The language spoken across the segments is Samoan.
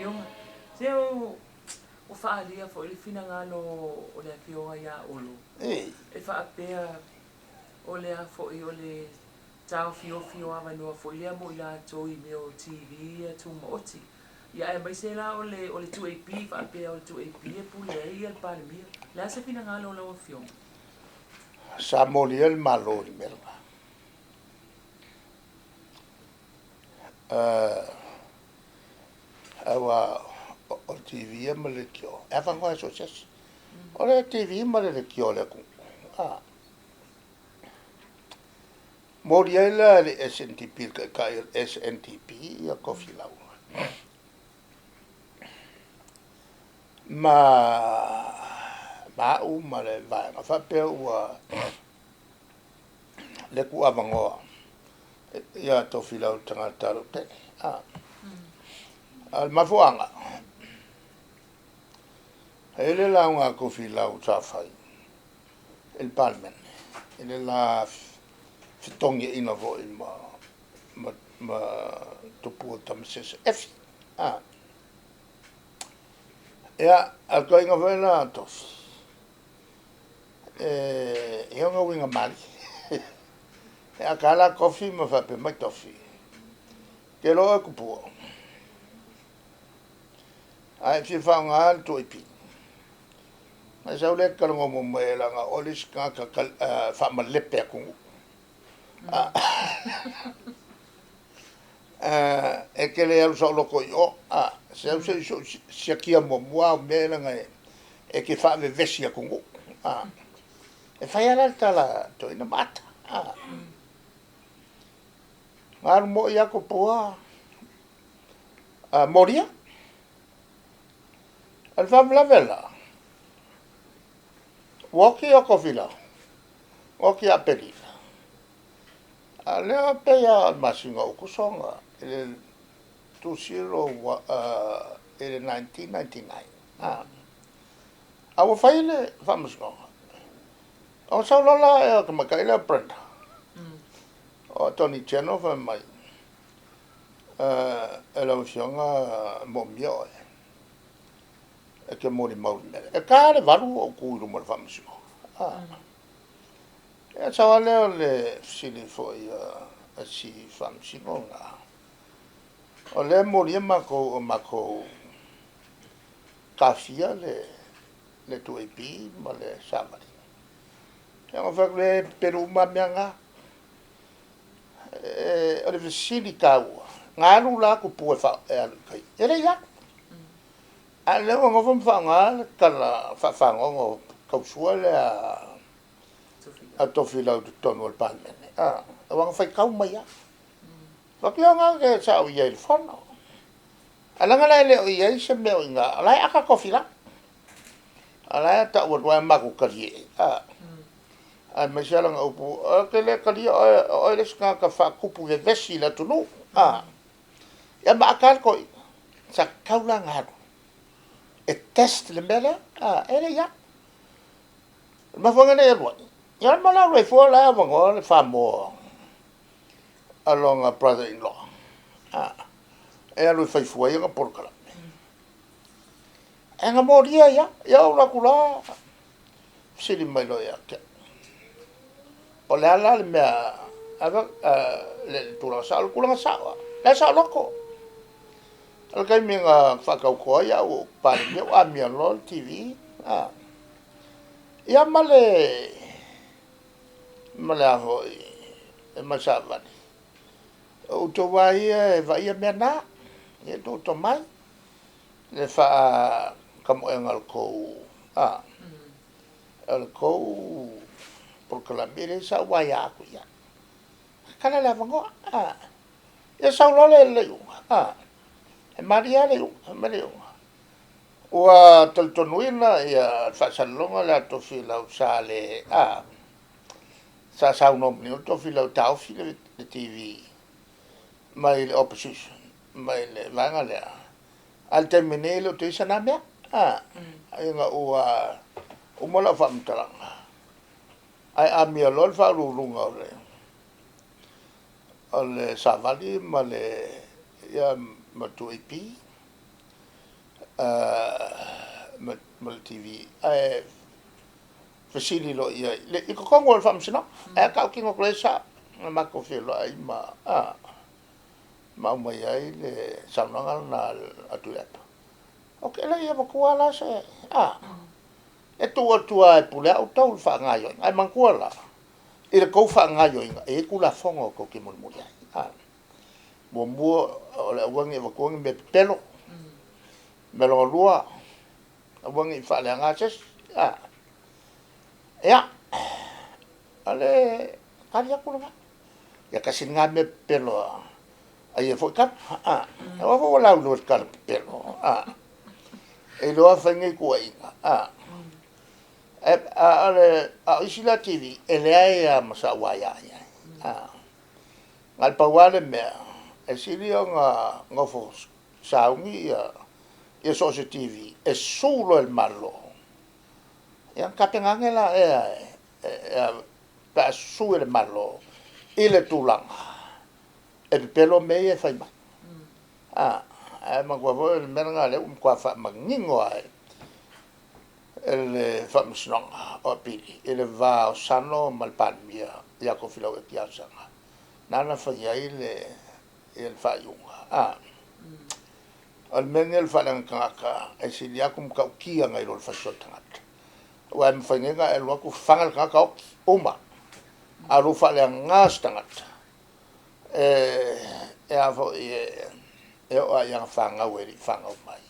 Afioga. Se ua faaalia foi le finagalo o le Afioga ia Olo e faapea o le a foi o le taofiofi o avanoa foi lea mo i latou i mea o TV ia tumaoti. Ia aemaise la o le o le 2AP faapea o le 2AP e pule ai le Palemia. O le a se finagalo o lau Afioga? Sa molia le Malo i le mea lena. Aua o le TV ia ma le leitio, e avanoa e so o se isi. O le TV ma le leitio a le atunuu. Moli ai la e le SNDP, le taitai o le SNDP ia Tofilau ma au ma le vaega faapea ua le tuuavanoa ia Tofilau i le tagata lautele. A o le mafuaaga, e i ai le lauga a Tofilau sa fai i le Palemene i le la fetogiaina foi ma Tupua Tamasese Efi. Ia, a o le toeaina foi lena a Tofi, e i ai ona uiga malie. E ata lava la Tofi ma faapea mai Tofi, ou te iloa oe Tupua, a e fia faaaoga le 2AP, ona e sau lea e te talanoa muamua i ai leaga o oe le isi tagata faamalepe atunuu. E te le alu saoloto i o, se au se i siakia muamua au mea leaga e te faavevesi atunuu. E fai lava la le tala a toeaina ma ata. Na alu moi lava Tupua molia. O le faalavelave la, ua oti ia Tofilau, ua oti ia Aperila. A o lea e pei lava o le masina o Aokuso i le 20 i le 1999, a ua fai le faamasinoga. Ona sau loa la o le tamaitai lea o Brenda, o Attorney General fai mai, e lau Afioga e moomia oe, e te molimau i le mea lea. E ta le 8 ou tu i luma o le faamasinoga. Ia sau lava lea o le fesili foi a si faamasino lena, o lea e molia matou o matou taofia le 2AP ma le Savali. Ia ona ou fai atu lea, e pepelo uma lava mea na. O le fesili taua, na alu la Tupua e alu i tai? E le i alu. A o lea ua nofo ma faaaoga le tala faafagogo tausua lea a Tofilau i totonu o le Palemene, aua na faitau mai lava. Faapea na sa ou i ai i le fono. Ae leaga la e le o i ai se mea o i ina, o la e ata Tofilau. A o la e tau atu ai matou talie, aemaise lava lana upu, ou te le talia oe, o oe le isi tagata faatupu vevesi i le atunuu. Ia ma ata lava le toeaina. Sa tatau la ona alu e test le mea lea, e le i alu. O le mafuaaga e le i alu ai, ia ma le alu ai fua o la e avanoa le Samoa a lona brother in law e alu e fai fua ai ana polokalame. Ae na molia ai lava, ia ou alu atu loa fesili mai loa ia te au. O le a la le mea, le tulaga sao? O le tulaga sao lava, o la e saoloto. O le taimi na faatauto ai au o Palemia, ua amia loa le TV, ia ma le a foi, ma le savali. O outou lava ia e vaaia mea na, ia outou tomai, le faatamoega o le tou, o le tou polokalame, e leai sau aia atu i ai. Tatala le avanoa, ia sau loa le iuga, e malie lava le iuga, fai mai le iuga. Ua talitonuina ia le faasalalauga lea a Tofilau sa le, sa saunoa manino Tofilau e taofi le TV mai le opposition, mai le vaega lea. A o le taimi nei e le o toe i ai sana mea. Ina ua uma lau faamatalaga, ae amia loa le faauluuluga o le Savali ma le 2AP. Ma le TV ae fesili loa i ai i totonu o le faamasinoga. Ae a tautino atu loa e sao na matou feiloai ma ma aumai ai le saunoaga lena a Tuilaepa. Ok, e le i avatua la se e tuu atu lava e pule lava outou i le faagaoioiga. Ae manatua la, i le tou faagaoioiga e i ai Tulafono tou te mulimuli ai. Muamua, o le aua ne i avatua ni mea pepelo. Mea lona lua, aua ne i faaleaga se isi. Ia, o le tali atu lena. Ia tasi lena mea pepelo a ia foi tala. Aua foi ua lauiloa i le tala pepelo. E iloa fai nei tuuaiga. A o isi la TV, e leai lava ma sau aia i ai. Na o le pau lava le mea, e sili ona nofo sauni ia so o se TV e sue loa e le Malo, ia ona tapena ane lea pe a sue e le Malo i le tulaga e pepelo mea ia e fai mai. Ae manatua foi o le mea lena o lea ua matua faamanino lava e le Faamasinoga o Apili i le va o Sano ma le Palemia ia Tofilau Eti Alesana, na na fai ai le faaiuga. O le mea lenei o le faaleaga tagata e sili atu matautia nai lo le fasisoa tagata. Aua e mafai nei ona e alu atu fana le tagata oti, uma. A o lou faaleaga o se tagata, e a foi e oo lava i ana fanau e le i fanau mai,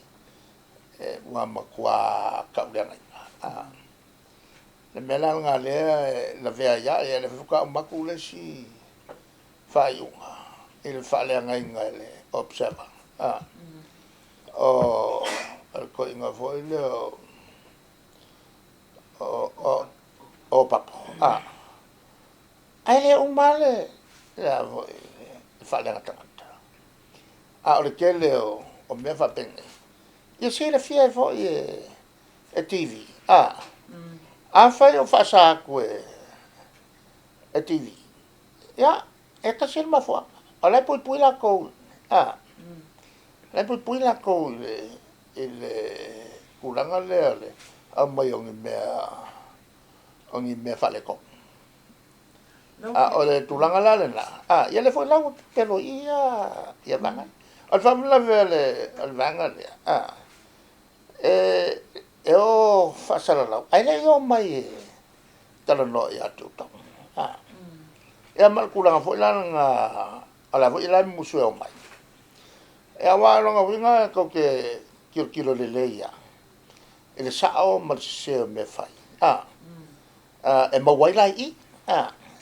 ua matua tauleagaina. Le mea la lena lea e lavea ai lava, ia lea foi faatoa uma atu le isi faaiuga i le faaleagaina e le Observer o le toeaina foi lea o Papo. Ae le uma lava le a foi le faaleaga tagata. A o le tele o mea faapenei, ia silafia ai foi e TV. Afai o faasa atu e TV, ia, e tasi le mafuaaga. O la e puipui latou, o la e puipui latou i le tulaga lea o le aumai o ni mea faaletonu. A o le tulaga la lena, ia lea foi la ua pepelo i i ia vaega ia. O le faalavelave o le vaega lea, e o faasalalau, ae le i o mai e talanoa ia te outou. Ia ma o le tulaga foi la lena, o la foi la e mumusu e omai. Ia aua o lona uiga tou te tilotilo lelei lava i le sao ma le sese o mea e fai, e maua ai la i i,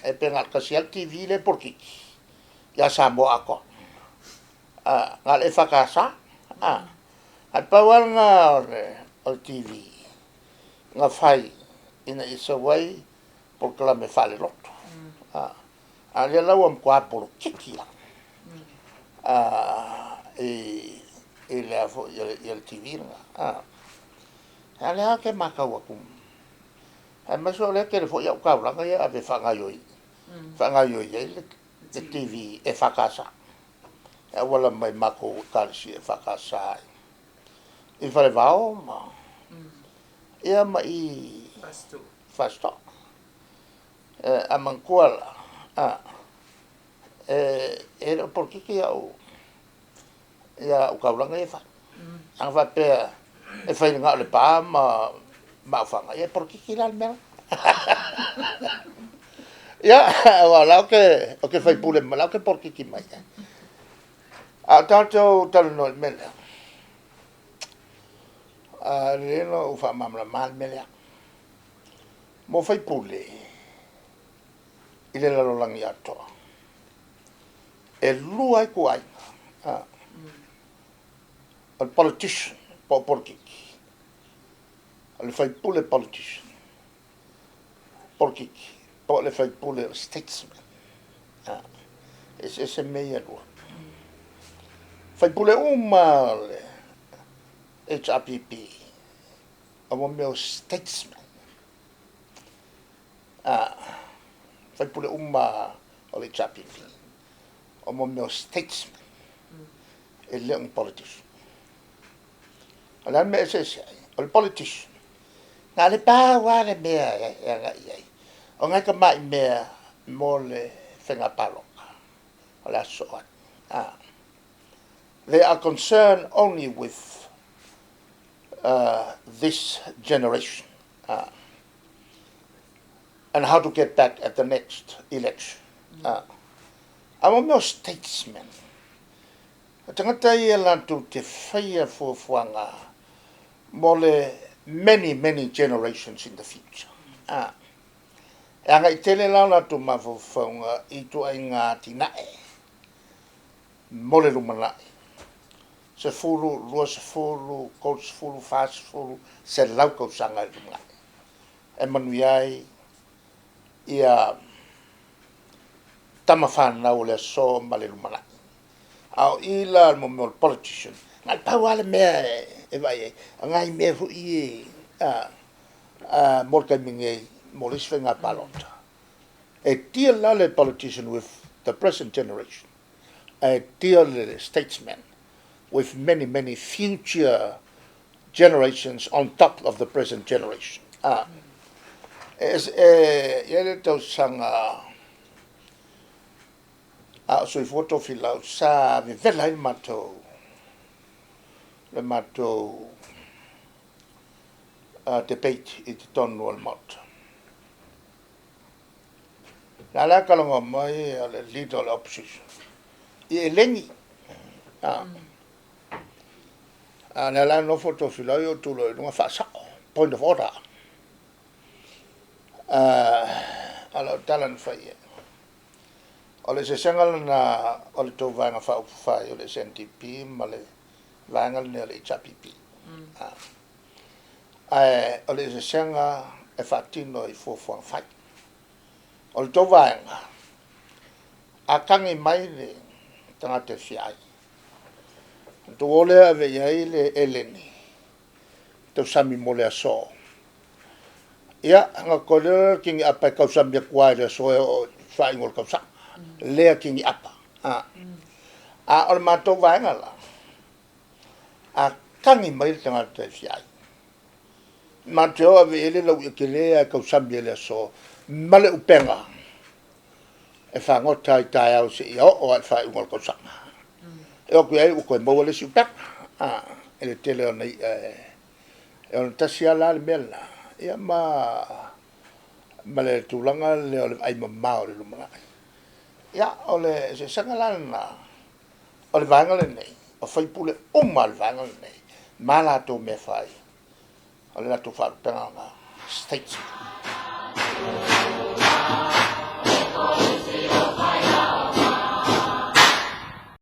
e pe na o le tasi lava le TV lea e polokiki ia Samoa atoa, na o le EFKS, ae pau lava lena o le TV na fai ina ia sau ai polokalame faalelotu, a o lea la ua matua polokiki lava i le a foi i le TV lena. A o lea ou te matau atu, aemaise o lea e tele foi au taulaga ia e ave e faagaoioi ai le TV EFKS, e auala mai matou Ekalesia EFKS i Falevao ma ia ma i Fasitoouta. A manatua la, e le o polokiki au taulaga ia e fai. Ana faapea e fai na o Lepa ma Aufaga, ia e polokiki la le mea la. Ia, aua o la ou te faipule ma la ou te polokiki mai ai. A o tatou talanoa i le mea lea, e lelei ona ou faamalamalama le mea lea. Mo faipule i le lalolagi atoa, e lua ai ituaiga. O le politician po o polokiki. O le faipule politician, polokiki, po o le faipule o le statesman. E eseese mea ia e lua. Faipule uma o le HRPP, o mea o statesman. Faipule uma o le HRPP, o mea o statesman, e le o ni politician. O le a le mea e eseese ai? O le politician, na o le pau lava le mea e agai i ai, o nai tamai mea mo le faiga palota o le a sosoo atu. A. They are concerned only with this generation and how to get back at the next election. A mo mea o statesmen, o tagata ia latou te faia fuafuaga mo le many, many generations in the future. E agai tele la o latou mafaufauga i ituaiga atinae mo le lumanai, 10, 20, 30, 40, 100 tausaga i le lumanai, e manuia ai ia tama fanau o le aso ma le lumanai. A o i la le mea o le politician, na o le pau lava le mea e vaai ai, o nai mea foi ia mo le taimi nei, mo le isi faiga palota. E deal la le politician with the present generation, ae deal le statesman with many, many future generations on top of the present generation. E i ai le tausaga a o soifua Tofilau sa vevela ai le matou debate i totonu o le Maota. Na la talanoa mai le leader o le opposition i eleni. A lea la nofo Tofilau i o tulo i luga faasao, point of order. A lau tala na fai ai, o le eseesega lena o le tou Vaega Faaupufai o le SNDP ma le vaega lenei o le HRPP. Ae o le eseesega e faatino i fuafuaga fai. O le tou vaega, a tagi mai le tagata e fia ai, ona tou o lea ave i ai le eleni, tausami mo le aso. Ia, ona toe lea o le tini'apa e tausami atu lava i le aso e oo i le faaiuga o le tausaga. Lea tini'apa. A o le matou vaega la, a tagi mai le tagata e fia ai, matou te o ave i ai le lauia tele lava e tausami ai i le aso ma le upega e fagota ai taeao seia oo lava i le faaiuga o le tausaga. E oo atu i ai ua toe maua le isi upega. I le tele o na i'a e ono tasi lava la le mea lena, ia ma le tulaga lea o le vaai mamao i le lumanai. Ia, o le eseesega la lena o le vaega lenei, o faipule uma lava o le vaega lenei ma latou mea fai, o le latou faalupega lena, statesman.